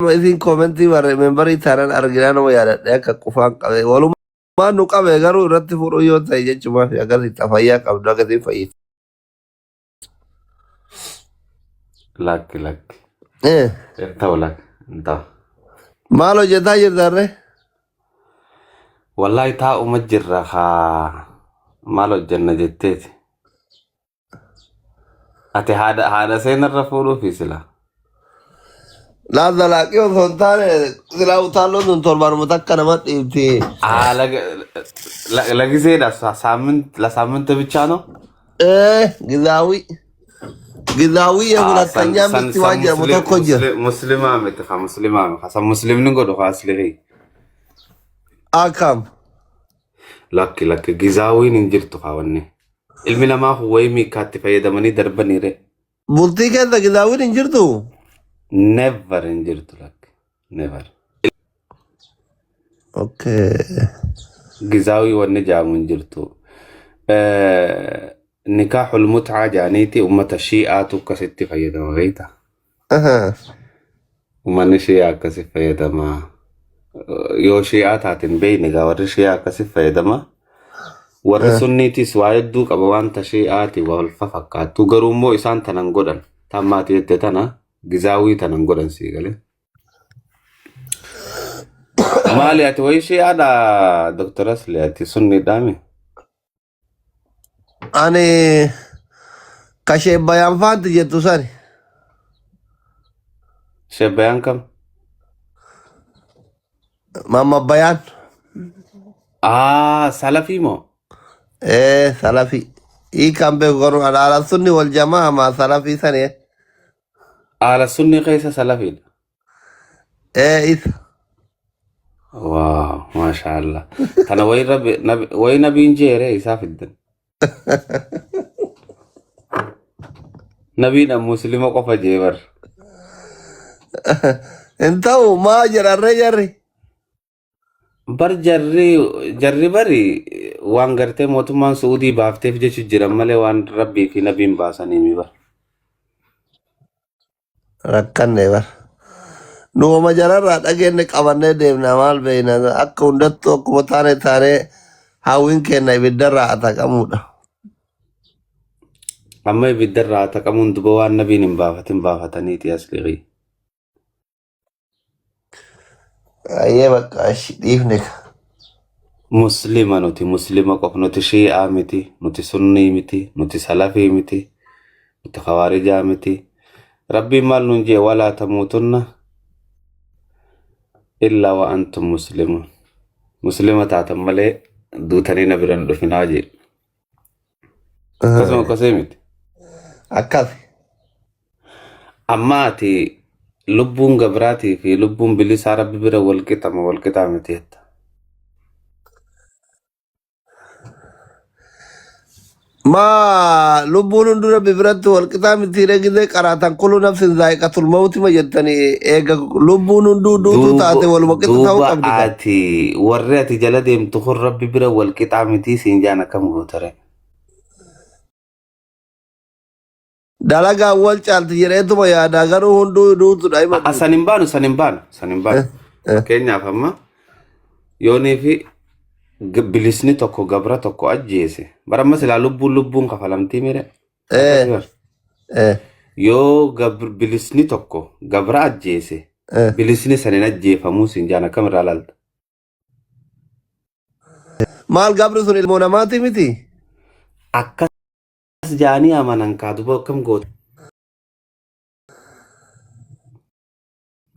Isiin koomentii barre membarii taanaan arginaa nama yaadadhe akka qufaan qabe walumaan nu qabe garuu irratti fuudhuu yoo ta'e jechumaaf akkasii fayyaa qabdu akkasii fayyisa. Lakki lakki. Eh, Hin ta'u lakki. Hin ta'u. Maal hojjetaa jirtarre? Wallaahi taa'uma jirra haa maal hojjenna jetteeti. Ati haadha seenarra fuudhuufi sila. Laal dalaaqii osoo hin taane silaa utaalloon sun torbaanuma takka nama dhiibti. Ah, lagiseedha ለሳምንት ብቻ ነው። Eh, gizaawii. Gizaawii Ah, san hulattanyaa san mitti san waan jedhamu muslim tokko jira. muslim muslimaa miti ka muslimaa miti ka san muslimni godhu ka aslihi. Akkam. Lakki lakki gizaawiin hin jirtu ka wanni. Ilmi namaa kun wayii miikaatti fayyadamanii darbaniire. Bultii keessa gizaawiin hin jirtu? Never hin jirtu lakki. Never. Okay. Gizaawii wanni jaamu hin jirtu. Nikaaxul mut'aa jaaniiti ummata shii'aatu akkasitti fayyadama beekta. Aha. Uummanni shii'aa akkasi fayyadama. Yoo shii'aa taate hin beekne egaa warri shii'aa akkasi fayyadama. Warri sunniitis waa hedduu qaba wanta shii'aati wal fakkaattu garuu immoo isaan tanan godhan. Tan maatii jette tana gizaawii tanan godhan sii galee. Maali ati wayii shii'aadha Dr. Asli ati sunniidhaami? Ani kashee bayaan faanti jettu sani. Shebayaan kam? Mamma bayaan. Ah, salafii moo? Eh, salafi. Hiikaan beeku garuu alaala sunni wal jamaa maa salafii sani. Aala sunni keessa salafiidha. Eh, isa. Waaw, maasha Allah. Tana wayi rabbi wayi nabiin jeere isaa fiddan. Nabiin muslima qofa jee bar. Hin ta'u maa jedharree jarri. Bar jarri bari waan gartee mootummaan Su'uudii baafteef jechu jiran malee waan rabbii fi nabiin baasanii mi bar. Rakkanne bar. Nu wama jararraa dhageenye qabannee deemna maal beekna akka hundattuu akkuma taane taanee hawwiin keenya ibiddarraa ataqamuudha. Amma ibiddarraa ataqamuun duba waan nabiin hin baafatin baafataniiti asliqii. Ayyee bakka ashi dhiifne. Muslima nuti muslima qofa nuti shii'aa miti nuti sunnii miti nuti salafii miti nuti khawaarijaa miti. Rabbiin maal nuun jee walaa tamuutunna illaa wa antum muslimuun. Muslima taatan malee duutanii na bira hin dhufinaa jee. Akkasuma akkasii miti. Akkas. Amma ati lubbuun gabraatii fi lubbuun bilisaa rabbi bira wal qixama wal qixaa miti jetta. Maa lubbuun hundi rabbi biratti wal qixaa miti gizee qaraatan kullu nafsin zaa'iqatul mawti ma jettanii eega lubbuun hunduu duutuu Duuba taate waluma qixa ta'uu duuba qabdi ka. ati warri ati jala deemtu kun rabbi bira wal qixaa miti siin jaan akkam gootare. Dalagaan wal caalti jedheetuma yaadaa garuu hunduu duutudha hima duuti. San hin baanu san hin baanu san hin baanu. Fakkeenyaaf amma yoonii fi bilisni tokko gabra tokko ajjeese bara amma silaa lubbuun kafalamtii mire. Akkasii bar. Yoo bilisni tokko gabra ajjeese bilisni san hin ajjeefamuu siin jaan akkam irraa laalta. Maal gabri sun ilmoo namaati miti? Akkas jaanii amanan kaa duba akkam goota.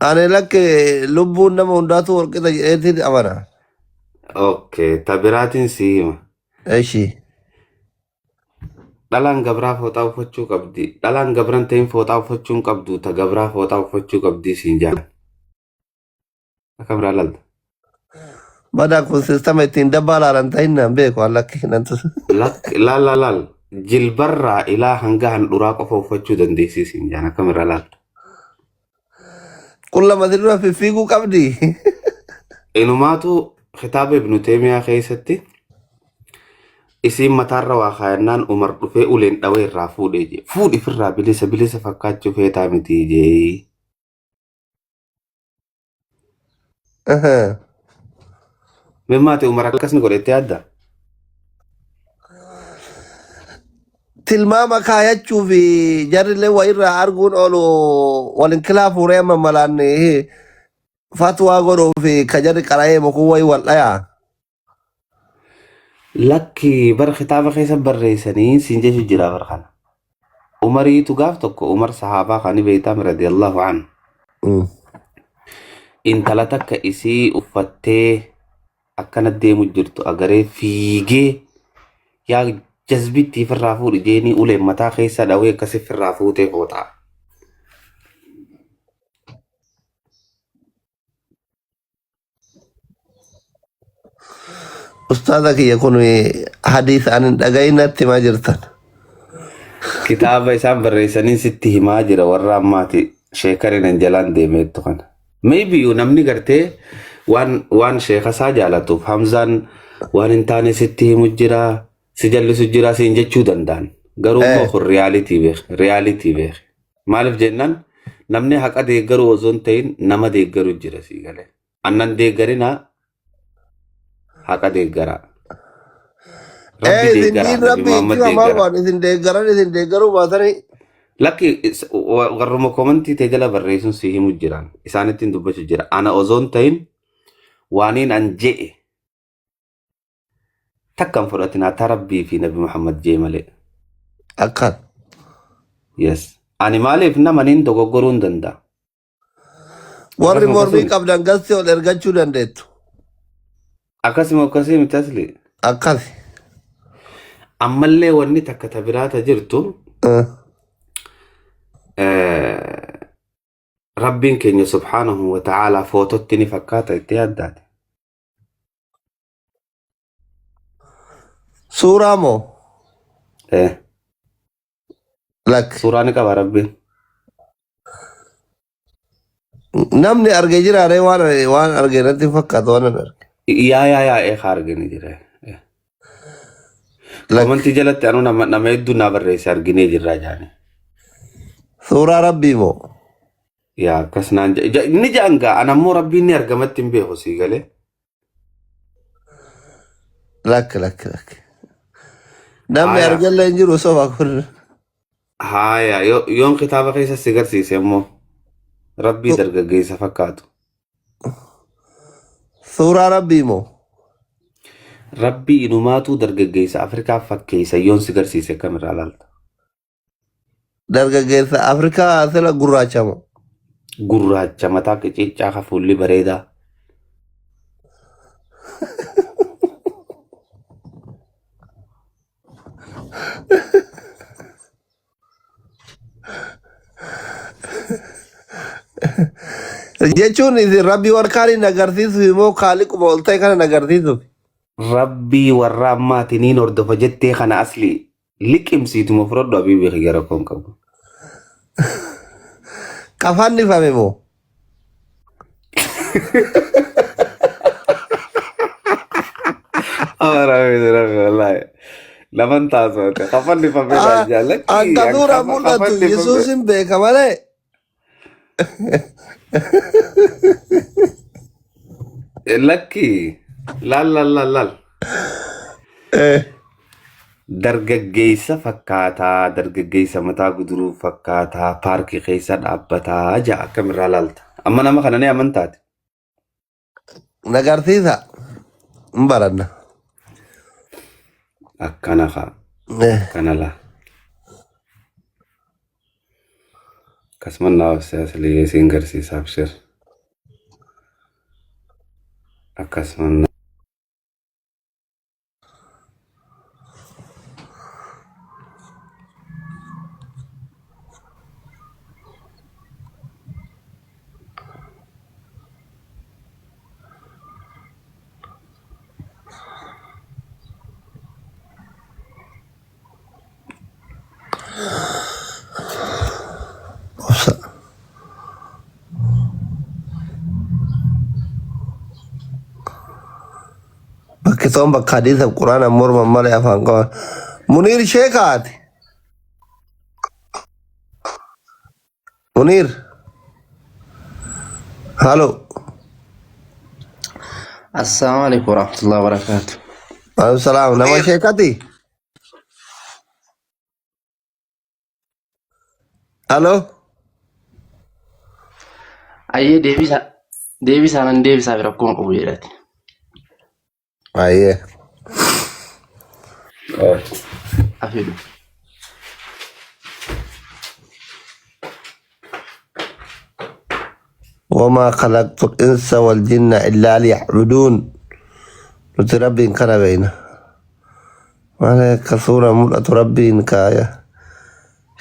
Ani lakke lubbuun nama hundaatu wal qixa jedheetiin amana. Okay, ta biraatiin sii hima. Eshi. Dhalaan gabraa fooxaa uffachuu qabdi. Dhalaan gabran ta'in fooxaa uffachuu hin qabdu. Ta gabraa fooxaa uffachuu qabdi siin jaan. Akka biraa laalta. Badaa kun sistama ittiin dabbaa laalan ta'in naan beeku an lakki nan tusu. Lakk laal laal laal. Jilbarraa ilaa hanga handhuraa qofa uffachuu dandeessii siin jaan akkam irraa laalta. Kun lama dura fiffiiguu qabdi. Inumaatu kitaaba Ibnu Teemiyaa keessatti isiin mataarra waa kaayannaan Umar dhufee uleen dhawee irraa fuudhee jee. Fuudhi firraa bilisa bilisa fakkaachuu feetaa miti jee. Mee maati Umar akkas ni godhe itti yaadda? Tilmaama kaayachuu fi jarrillee wa irraa arguun oolu walin kilaa fuuree amma malaan fatwaa godhuu fi ka jarri qara'ee mukuu wayi wal dhayaa. Lakki bara kitaaba keessa barreessanii siin jechu jira bara kana. Umariitu gaaf tokko Umar sahaabaa kan beektaa radiyallahu anhu. Intala takka isii uffattee akkana deemu jirtu agaree fiigee yaa jazbitti ofirraa fuudhi jeenii uleen mataa keessa dhawee akkasii ofirraa fuutee fooxaa. Ustaaza kiyya kun hadiisa ani hin dhagahin natti himaa jirtan. Kitaaba isaan barreessanii sitti himaa jira warra ammaati sheekariin hin jalaan deemeettu kana. Maybe you namni gartee waan sheeka isaa jaalatuuf Hamzaan waan hin taane sitti himu jira si jallisu jira siin jechuu danda'an. Garuu immoo kun reality beek reality beek. Maaliif jennaan namni haqa deeggaruu osoo hin ta'in nama deeggaru jira sii galee. Annan deeggarinaa haqa deeggaraa. Rabbi Isin deeggaraa diin Nabi rabbi Muhammad itti maal deeggaraa. waan isin deeggaran isin deeggaruu baatanii. Lakki warruma komantii ta'e jala barreessuun si himu jiran isaanittiin dubbachuu jira. Ana osoo hin ta'in waaniin an je'e takka hin fudhatin hatta Rabbii fi Nabi Muhammad jee malee. Akkan. Yes. Ani maaliif nama niin dogoggoruu hin danda'a. Warri Akkasuma mormii akkasuma. qabdan gasti ol ergachuu dandeettu. Akkasuma akkasii miti asli. Akkasi. Ammallee wanni takka ta biraata jirtu Rabbiin keenya subhaanahu wa ta'aalaa foototti ni fakkaata itti yaaddaate. Suuraa moo? Lakki. Suuraa ni qaba Rabbiin. Namni arge jiraaree waan arge irratti fakkaatu waan hin arge. Yaa yaa yaa eekaa argine jira. Lakki. Komantii jalatti anuu nama hedduu naa barreesse arginee jirraa jaani. Suuraa Rabbii moo? Yaa akkas naan inni ja'an gaa ana ammoo Rabbiin ni argamatti hin beeku sii galee. Lakki lakki lakki. Namni Haaya argellee hin jiru soba kun. Haaya yoon kitaaba keessa si garsiise immoo Rabbii dargaggeessa fakkaatu. Suuraa Rabbii moo? Rabbii inumaatuu dargaggeessa Afrikaa fakkeessa yoon si garsiise kamirraa laalta? Dargaggeessa Afrikaa sila gurraacha moo? Gurraacha mataa qiciccaa ka fuulli bareedaa. Jechuun isin Rabbii warkaan hin agarsiisuuf immoo kaaliquma ol ta'e kana hin agarsiisuuf. Rabbii warra ammaatiniin hordofa jettee kana asli liqimsiituma fudhadhu abiibii kiyya rakkoon qabu. Ka fannifame moo? Rabbi rabbi wallaahi. Laman taasifate. Ka fannifame naan jaa lakkii Akka suuraa mul'atu ka Yesuus fannifame. hin beeka malee. Lakkii laal laal laal laal. Dargaggeessa fakkaataa, dargaggeessa mataa guduruu fakkaataa, paarkii keessa dhaabbataa ja'a akkamirraa laalta. Amma nama kana ni amantaati. Nagarsiisa. Hin baranna. Akkana kaa. Akkana laa. Akkasuma naa obsee asli isiin garsiisa abshir. Akkasuma Obsa. Bakki toon bakka hadiisa quraana morman malee afaan qaban. Muniir sheekaati. Muniir. Halo. Assalamu alaikum warahmatullahi wabarakatuh. Waalaikum salaam. Nama sheekati? Aloo? Ayyee deebisa deebisaa nan deebisaa fi rakkoon qabu jedhati. Ayyee. Afidu. Wamaa khalaqtul insa wal jinna illaa liya'buduun. Nuti rabbiin kana beeyna. Maal akka suura mul'atu rabbiin kaaya.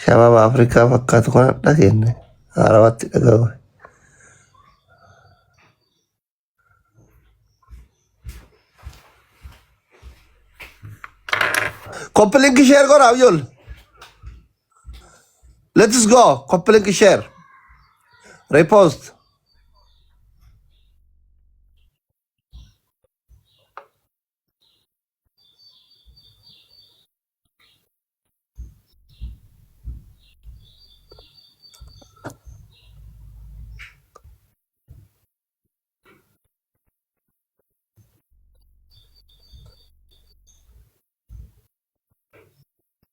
Shabaaba Afrikaa fakkaatu kana dhageenne. Haarawatti dhagahu. Copy link share godhaa ijoollee. Let's go. Copy link share. Repost.